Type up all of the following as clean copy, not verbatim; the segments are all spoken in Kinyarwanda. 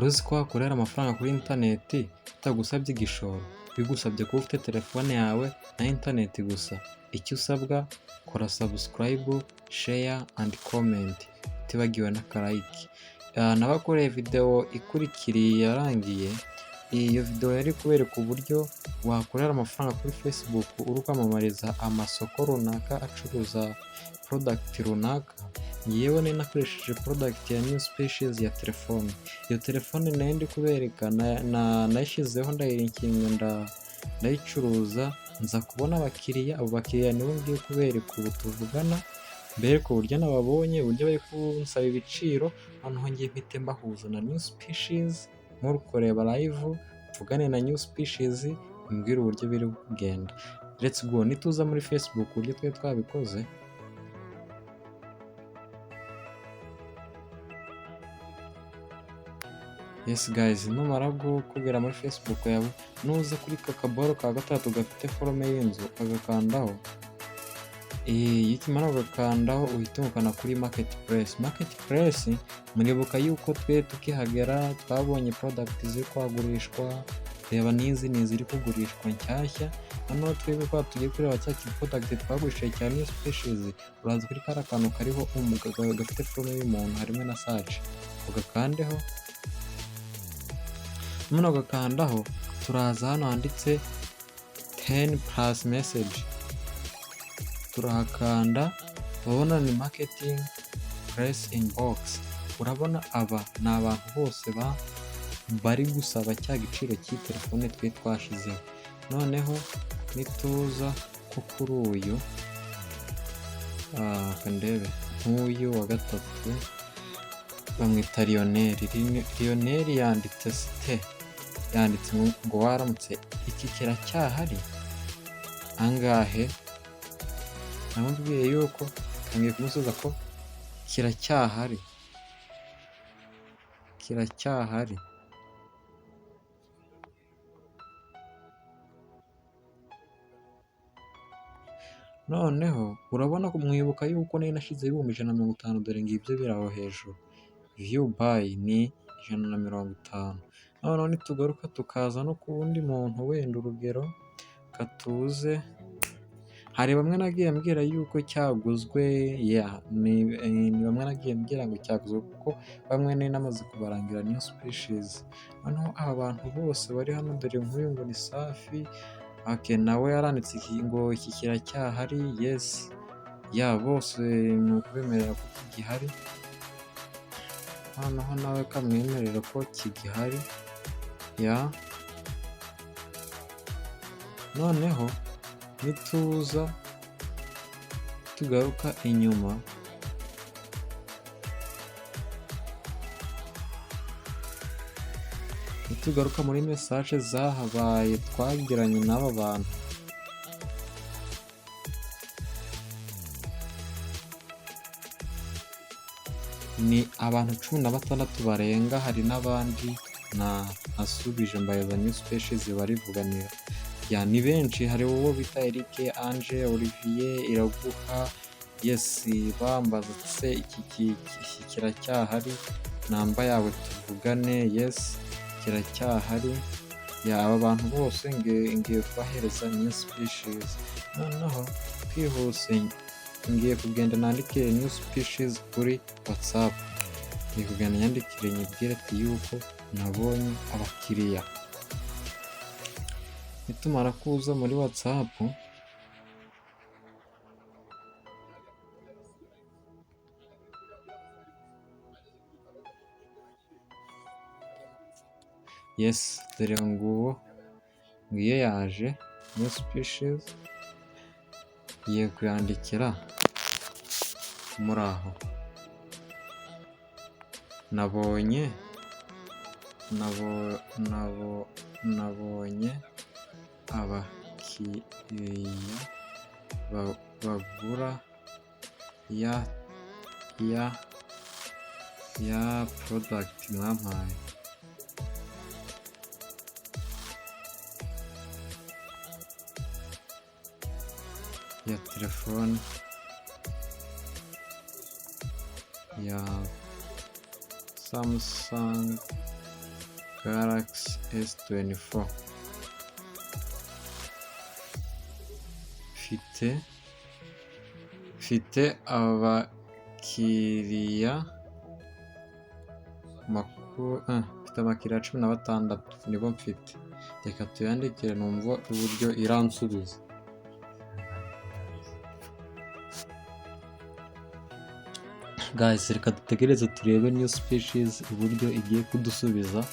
Wari uzi ko wakorera amafaranga kuri interineti bitagusabye igishoro? Bigusabye kuba ufite telefone yawe na interineti gusa. Icyo usabwa, kora subscribe, share and comment, utibagiwe n'aka like. Nabakoreye videwo ikurikiriye yarangiye, iyo videwo yari kubereka uburyo wakorera amafaranga kuri Facebook uri kwamamariza amasoko runaka acuruza product runaka. Njyewe nari nakoresheje product ya New Species ya telefone. Iyo telefone nari ndi kubereka, nayishyizeho, ndayilinkinga, ndayicuruza, nza kubona abakiriya. Abo bakiriya nibo ngiye kubereka ubu tuvugana, mbereke uburyo nababonye, uburyo bari kunsaba ibiciro, noneho njye mpite mbahuza na New Species, nk'uri kureba live, mvugane na New Species umbwire uburyo biri kugenda. Let's go! Nituza muri Facebook uburyo twari twabikoze. Yes guys, numara kugera muri Facebook yawe, nuza kuri ka kaboro ka gatatu gafite forme y'inzu ukagakandaho, iyo ukimara kugakandaho uhita umukana kuri marketplace. Marketplace, muribuka yuko twe tukihagera twabonye product ziri kwagurishwa. Reba n'izi ni iziri kugurishwa nshyashya. Noneho twebwe kwa tugiye kureba cya product twagurishije cya New Species, uraza kuri kariya kantu kariho umugabo gafite forme y'umuntu, harimo na search, ugakandeho. Numara ugakandaho, turaza hano handitse 10+ message, turahakanda. Urabona ni marketing place inbox. Urabona aba ni abantu bose bari gusaba cya giciro cy'iyi telefone twe twashizeho. Noneho nituza ko kuri uyu, ndebe nk'uyu wa gatatu, bamwita Lionel. Lionel yanditse site, yanditse ngo: "Waramutse, iki kiracyahari, angahe?" Namubwiye yuko ngiye kumusubiza ko kiracyahari, kiracyahari. Noneho urabona ko mwibuka yuko nari nashyizeho 150,000. Dore ngibyo biri aho hejuru, view buy ni 150. Noneho nitugaruka tukaza no ku wundi muntu, wenda urugero katuze, hari bamwe nagiye mbwira yuko cyaguzwe. Ni bamwe nagiye mbwira ngo cyaguzwe, kuko bamwe nari namaze kubarangira New Species. Noneho aba bantu bose bari hano, dore nk'uyu ngo ni Safi, nawe yaranditse ngo: "Iki kiracyahari?" Yes, yeah, bose ni ukubemerera ko kigihari. Noneho nawe kamwemerera ko kigihari, yeah. Noneho nituza tugaruka inyuma, nitugaruka muri message zahabaye twagiranye n'aba bantu, ni abantu 16 barenga. Hari n'abandi nasubije mbahereza New Species barivuganira. Yeah, ni benshi. Hari uwo bita Eric, Ange, Olivier, Iraguha. Yes, bambaza se: "Iki kiracyahari? Namba yawe tuvugane." Yes, kiracyahari. Yeah, aba bantu bose ngiye kubahereza New Species. Noneho twihuse, ngiye kugenda nandikire New Species kuri WhatsApp. Ngiye kugenda nyandikire, nyibwire ati yuko nabonye abakiriya. Nitumara kuza muri WhatsApp, yes, dore nguwo, ngiyo yaje New Species. Ngiye kuyandikira: "Muraho, nabonye abakiriya bagura ya product mwampaye ya telefone ya Samsung Galaxy S24, mfite abakiriya mfite abakiriya 16 nibo mfite, reka tuyandikire numve uburyo iransubiza. Guys, reka dutegereze turebe New Species uburyo igiye kudusubiza.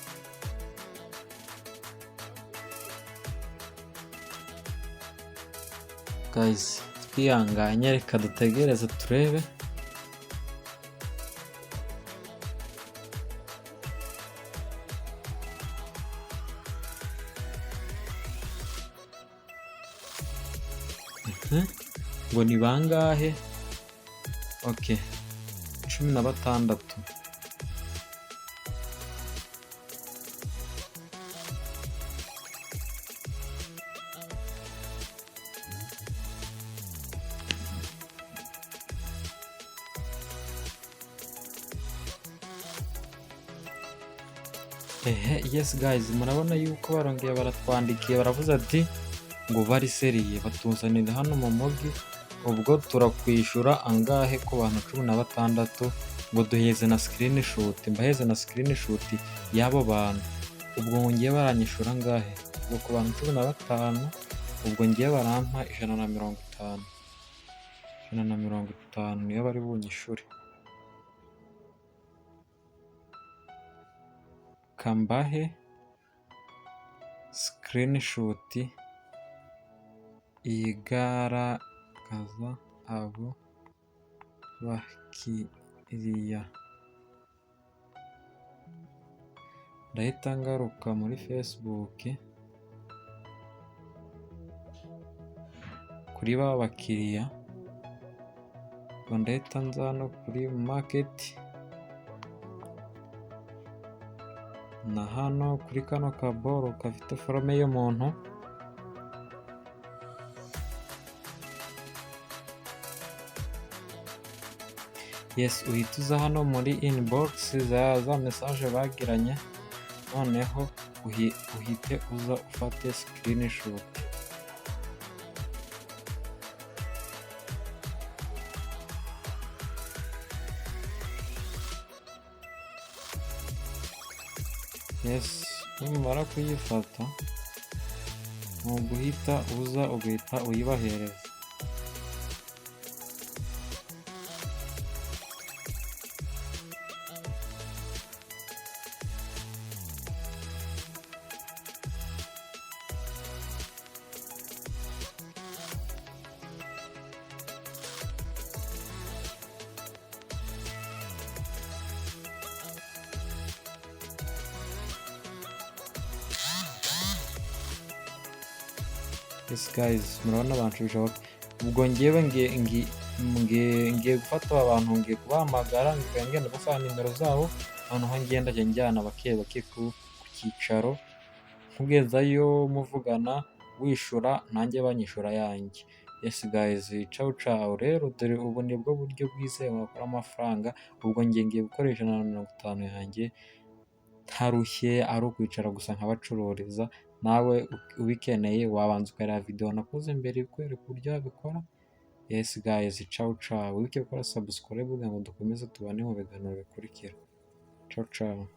Guys, twihanganye, reka dutegereze turebe. Ngo ni bangahe? Okay, 16. Ehe, yes guys, murabona yuko barongeye baratwandikiye, baravuze ati ngo bari sérieux, batuzanira hano mu mujyi, ubwo turakwishyura angahe ku bantu 16? Ngo duheze na screenshot, mbaheze na screenshot y'abo bantu. Ubwo ngo ngiye baranyishyura angahe? Ubwo ku bantu 15, ubwo ngiye barampa 150, 150 niyo bari bunyishure. Kambahe screenshot igaragaza abo bakiriya. Ndahita ngaruka muri Facebook kuri ba bakiriya, ubwo ndahita nza hano kuri market na hano kuri kano kaboro gafite forme y'umuntu. Yes, uhita uza hano muri inbox za message bagiranye, noneho uhite uza ufate screenshot. Yes, numara kuyifata ni uguhita uza ugahita uyibahereza. Yes guys, murabona banshubije. Ubwo ngewe ngiye gufata aba bantu, ngiye kubahamagara, ngiye ngenda gufata nimero zabo, noneho ngenda njya njyana bake bake ku cyicaro, nkugezayo muvugana wishura nanjye banyishura ayanjye. Yes guys, ciao ciao. Rero dore ubu nibwo buryo bwizewe wakora amafaranga. Ubwo njye ngiye gukoresha 150 yanjye ntarushye, ari ukwicara gusa nkabacururiza. Nawe ubikeneye wabanza ukareba video nakoze mbere ikwereka uburyo wabikora. Yes guys, ciao ciao. Wibuke gukora subscribe kugira ngo dukomeze tubane mu biganiro bikurikira. Ciao ciao.